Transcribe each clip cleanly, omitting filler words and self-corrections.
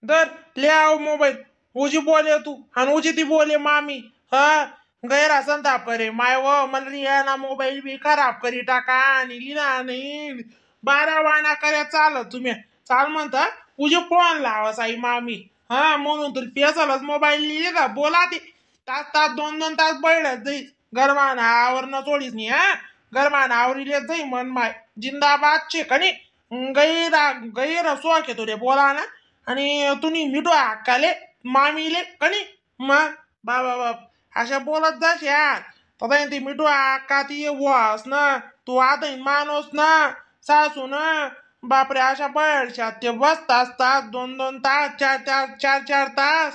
दर ले आव मोबाईल उजी बोले तू आणि उजी ती बोले मामी. हा गैरा संताप करे माय व मला रिया ना मोबाईल बी खराब करी टाका आणि लिना नाही बारा वाना करे चाल तुम्ही चाल म्हणता उजी फोन लावा साई मामी. हा म्हणून तुला पेसालाच मोबाईल लिहिले का बोला ते तास तास दोन दोन तास बैठत जाई गरमान आवरणं सोडीच नाही. हा गरमान आवरीले जाई मन माय जिंदाबाद छे कनी गैरा गैर सोके तुले बोला ना आणि तुम्ही मिठो अक्काले मामीले कनी मग बाबा बाप अशा बोलत जाश यार. तथा ती मिठो अक्का ती वास ना तू आता माणूस ना सासू ना बापरे अशा बैठशात ते बस तास तास दोन दोन तास चार चार चार चार तास.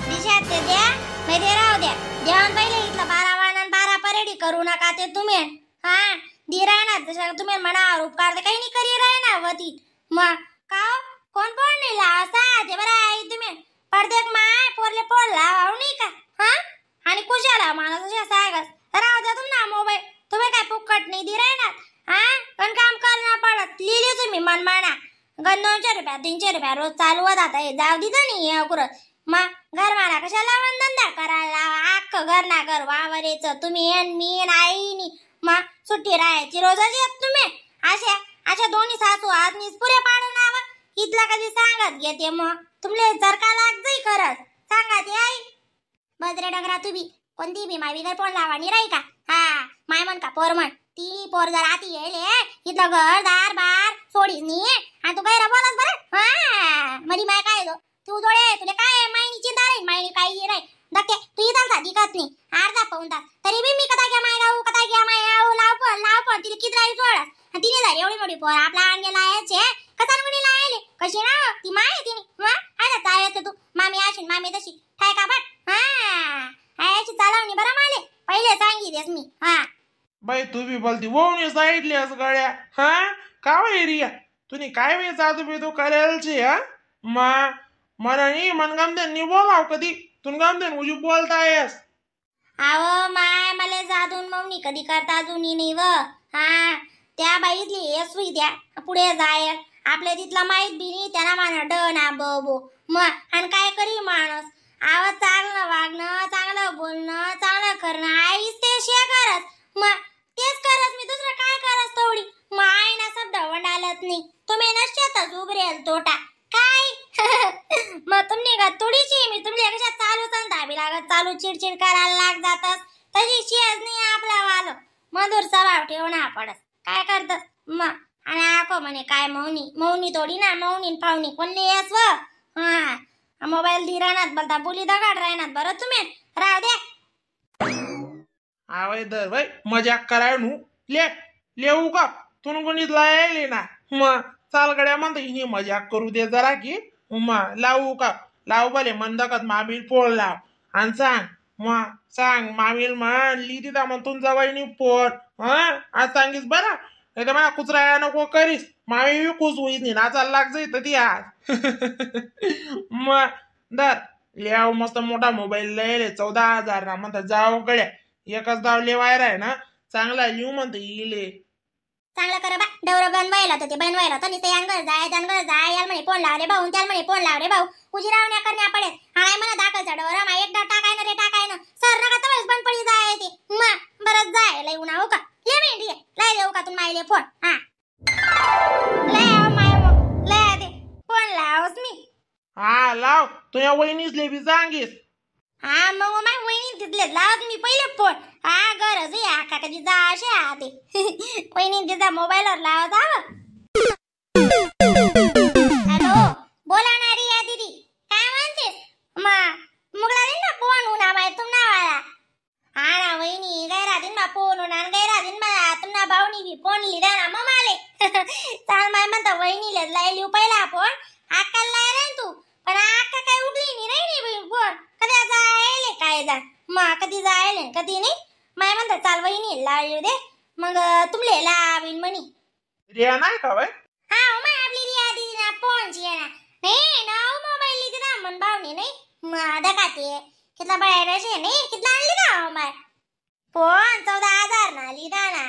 दिशात ते द्या नाही ते राहू द्या. जेवण पहिले इथलं 12 वाण 12 परेडी करू नका ते तुम्ही. हा दी राहणार जशा तुम्ही मनावर उपकार ते काही नाही करी राहणार वती मग का हो? कोण फोन नाही लावसा ते बरं आई तुम्ही प्रत्येक माय पोरले फोन लावाव नाही का. हा आणि कुशाला माणूस अशा सांगत राहू द्या तुम्ही ना मोबाईल तुम्ही काय फुकट नाही दी राहणार. हा पण काम करणं पडत लिहिले तुम्ही मनमाना गण 200 रुपया 300 रुपया रोज चालू होत आता हे जाऊ दिलं नाही हे कुरं. मग घर माना कशाला धंदा करायला लावा अख्खं घर ना घर वावरेच तुम्ही येन मी येन आई नी मग सुट्टी राहायची रोजच येत तुम्ही अशा अशा दोन्ही सासू आज पुरे पाडून आवा इथला कधी सांगत घेते मग तुमले जर का लाग जाई खरंच सांगा ते आई बजरे डंगरा तुम्ही कोणती बी माय बिगर फोन लावा नाही राही का. हा माय म्हण का पोर म्हण ती पोर जर आती येईल इथलं घर दार बार सोडीच नाही आणि तू काय बोलत बरं. हा मधी माय काय जो तू जोडे तुला काय मायनी चिंता नाही मायनी काही नाही धक्के तू इथं सा दिखत नाही अर्धा पाऊन तास तरी बी मी कथा घ्या माय गाऊ कथा घ्या माय आऊ लाव पण लाव पण तिला किती राही सोड आणि तिने झाली एवढी मोठी पोर आपला अंगे लायाचे कसा कोणी लायले कशी ना ती माय तिने हा आता चालायचं तू मामी अशी मामी तशी ठाय का बट. हा आयाची चालवणी बरं माले पहिले सांगितलेस मी. हा बाई तू बी बोलती वळून साईडली गळ्या. हा का एरिया तुम्ही काय वेळ जातो बी तू करायची. हा मा मनानी मन गमदेन बोलाव कधी तुन गमदेन उजी बोलतायस. अहो माय मला जादून मौनी कधी करता जुनी नाही व. हा त्या बाईतली हे सुई द्या पुढे जाय आपल्या तिथला माहीत बी नाही त्यांना माना ड ना ब बो मग आणि काय करी माणूस आवाज चांगलं वागणं चांगलं बोलणं चांगलं करणं आईच ते शे करत मग तेच करत मी दुसरं काय करत थोडी मग आई ना शब्द वंडालत नाही तुम्ही नसताच उभरेल तोटा काय. मग तुम्ही का थोडीशी मी तुमच्या कशा चालू संधावी लागत चालू चिडचिड करायला लाग जातस तशी शेज नाही आपला वालो मधुर स्वभाव ठेवणार पडत काय करतस मग. आणि आको म्हणे काय मौनी मौनी थोडी ना मौनी फावणी कोणले येस व. हा मोबाईल दी राहणार बोलता बोली दगाड राहणार बरं तुम्ही राहू द्या. आवय दर बाई मजाक कराय नू ले लेऊ का तुन कोणीच लायले ना मग चाल गड्या म्हणता हिने मजाक करू दे जरा की मग लावू का लावू भले मंदकत मामील पोळ लाव आणि सांग मग सांग मामील म्हण ली तिथं मग तुमचा वहिनी पोर. हा आज सांगीस बरं नाही तर मला कुचराया नको करीस मामी बी कुच होईस नाही नाचायला लाग जाई तर ती आज. मग दर लिहाव मस्त मोठा मोबाईल लय 14,000 ना म्हणता जाव गड्या एकच दाव लेवायला आहे ना चांगला लिहू म्हणतो इले चांगलं कर बा डवर बनवायला होतं ते बनवायला होतं नुसतं यांगर जाय त्यांगर जाय याल म्हणे फोन लावले भाऊ त्याला म्हणे फोन लावले भाऊ उजी रावण्या करण्या पडेल हा मला दाखलचा डवर मा एकदा टाकाय ना रे टाकाय ना सर नका तवच बंद पडी जाय ते मग बरं जाय लय उन्हा हो का ले मेंढी लय देऊ का तू मायले फोन. हा लय आव माय मग लय दे फोन लावस मी. हा लाव तुझ्या वहिनीच ले बी सांगीस. हा मग माय वहिनी तिथले लावत मी पहिले फोन. हा गरज आहे आका कधी जा असे आते वहिनी तिचा मोबाईलवर लावा जावं. हॅलो बोला ना रिया दीदी काय म्हणतेस मा मुगला दिन ना फोन उन्हा माय तुमना वाला. हा ना वहिनी गैरा दिन मा फोन उन्हा गैरा दिन मा तुमना भाऊनी बी फोन लिहिला ना मग माले. चाल माय म्हणता वहिनीला लायली पहिला फोन अक्काला लाय रे तू पण अक्का काय उठली नाही रे नाही फोन कधी जायले काय जा मा कधी जायले कधी नाही माय म्हणता चाल वहिनी लावली दे मग तुमले लावीन म्हणी. रिया नाही का बाई? हा माय आपली रिया दीदी ना फोनची आहे ना नाही ना मोबाईल लिहिते ना मन भावनी नाही मग दखाते कितला बाहेर असे नाही कितला आणली ना माय फोन 14,000 ना लिहिता ना.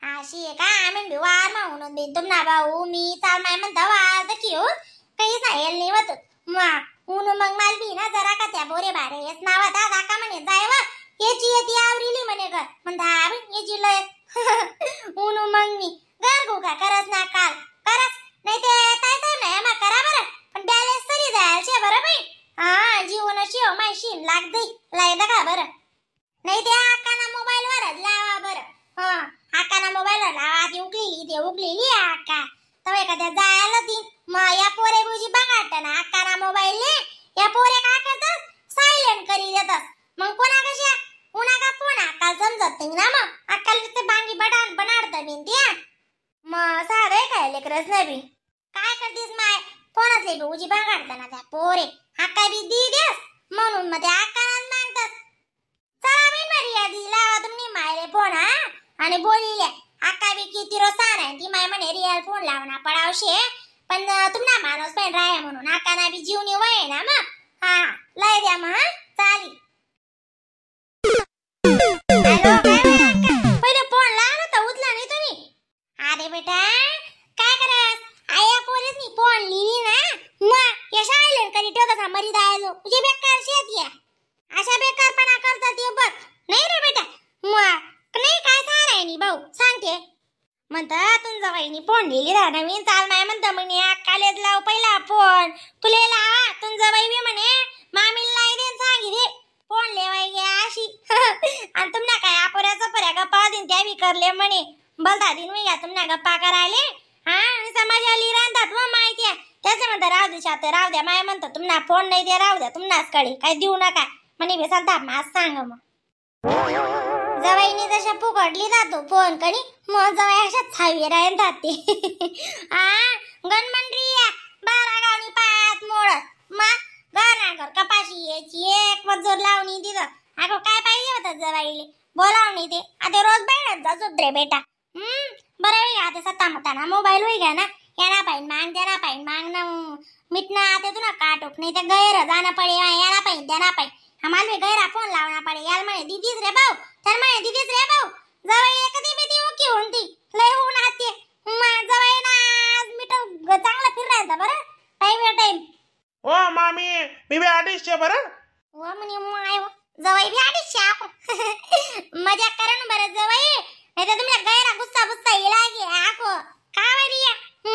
अशी आहे का आम्ही बी वार मागून देईन तुमना भाऊ मी चाल माय म्हणता वार दखी हो काही काहीच नाही येल नाही होत. मग ऊन मग माल बी ना जरा का त्या बोरे बारे येस नावा दादा का म्हणे जाय व याची येती आवरीली म्हणे घर म्हणता याची लय. ऊन मग मी घर गुगा करस ना काल करस नाही ते काय काय नाही मा करा बरं, पण बॅलन्स तरी जायला शे बरं बाई. हा जीवन अशी हो माय शीन लाग दई लायदा का बरं, नाही ते आकाना मोबाईल वरच लावा बरं. हा आकाना मोबाईल वर लावा, ती उकलेली ते उकलेली आका तव एखाद्या जायला ती मग या पोरे बुजी बघाट ना आकाना मोबाईल ले या पोरे काय करतात सायलेंट करी देतात. मग कोणा कशा उना का फोन आकाल समजत नाही ना, मग आकाल ते बांगी बडान बनाडत बिन त्या मग साधं काय लेकरच नाही बी काय करतीस माय फोनातले बी उजी बघाडत ना त्या पोरे आका बी the देस म्हणून मग ते आकानाच मागतात. चला बिन मर्यादी लावा तुम्ही मायले फोन हा आणि बोलिले आका बी किती रोज आहे ती माय म्हणे रिअल फोन लावना पडावशे, पण तुम्हाला माणूस पण राय म्हणून आकाना बी जीवनी वय ना मग. हा लय द्या मग चाली. हॅलो काय पहिले फोन लावला तर उचला नाही तुम्ही. अरे बेटा काय करस आया पोरीस नी फोन लिहिली ना मग या सायलेंट करी ठेवता मरी दायलो तुझी बेकार शेत या अशा बेकारपणा करतात ते बघ. नाही रे बेटा मग नाही काय सांगाय नी भाऊ सांगते म्हणता तुमचा बाईनी फोन लिहिली रा नवीन चाल माय म्हणता म्हणे अक्कालेच लाव पहिला फोन तुले लावा तुमचा बाई बी म्हणे मामीला लाई दे सांगी दे फोन लेवाय गे अशी. आणि तुमना काय आपोऱ्याचा पर्या गप्पा दिन त्या बी करले म्हणे बलता दिन मी घ्या तुमना गप्पा करायले. हा आणि समाजाली रांधात मग माहिती आहे त्याचं म्हणता राहू दे शात राहू द्या माय म्हणतो तुम्हाला फोन नाही दे राहू द्या तुम्हाच कळे काय देऊ नका म्हणे बेसाल दाब माझ सांग. मग जवाईने जशा फुकटली जातो फोन कणी मग जवाई अशा छावी राहील जाते. हा गणमंडळी 12 गावनी पायात मोड मग घर कपाशी यायची एक मजूर लावणी तिथं अगं काय पाहिजे होतं जवाईले बोलावणी ते आता रोज बाहेरच जातो रे बेटा. बरं होई आता सत्ता मताना मोबाईल होई घ्या ना याना पाहिजे मांग त्याना पाहिजे मांग ना मिटना आता तुला काटोक नाही तर गैर जाणं पडे याना पाहिजे त्यांना पाहिजे आम्हाला बी गैरा फोन लावणार पडे याला म्हणे दिदीच रे भाऊ तर म्हणे दिदीच रे भाऊ जवळ कधी बी ती ओके होऊन ती लय होऊन आते जवळ ना आज मिठ चांगला फिरायचा बरं टाइम टाइम. ओ मामी मी बी 250 बरं व म्हणे माय जवळ बी 250 मजा करा ना बरं जवळ नाही तर तुम्हाला गैरा गुस्सा गुस्सा येला गे आखो का बरी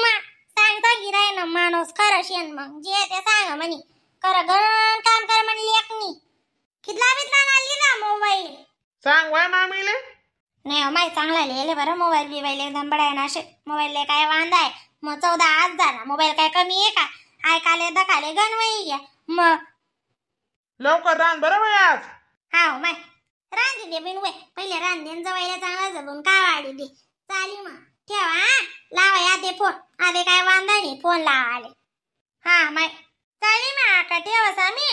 मा सांगता की राय ना माणूस खरं शेन मग जे ते सांगा म्हणे खरं गण काम कर म्हणे लेकनी कितला बितला ना लिहिला मोबाईल सांग वाय मामीले. नाही हो माय चांगला लिहिले बरं मोबाईल बिबाईल एकदम बडा आहे ना असे मोबाईल काय वांदा आहे मग 14 आज झाला मोबाईल काय कमी आहे का ऐकाले दखाले गणवई घ्या मग लवकर रान बरं बाई आज. हा हो माय रांधी दे बिन वय पहिले रान दे जवायला चांगला जबून का वाढी दे चाली मग ठेवा लावा या दे फोन आले काय वांदा नाही फोन लावा आले. हा माय चाली मग आका ठेवा सामी.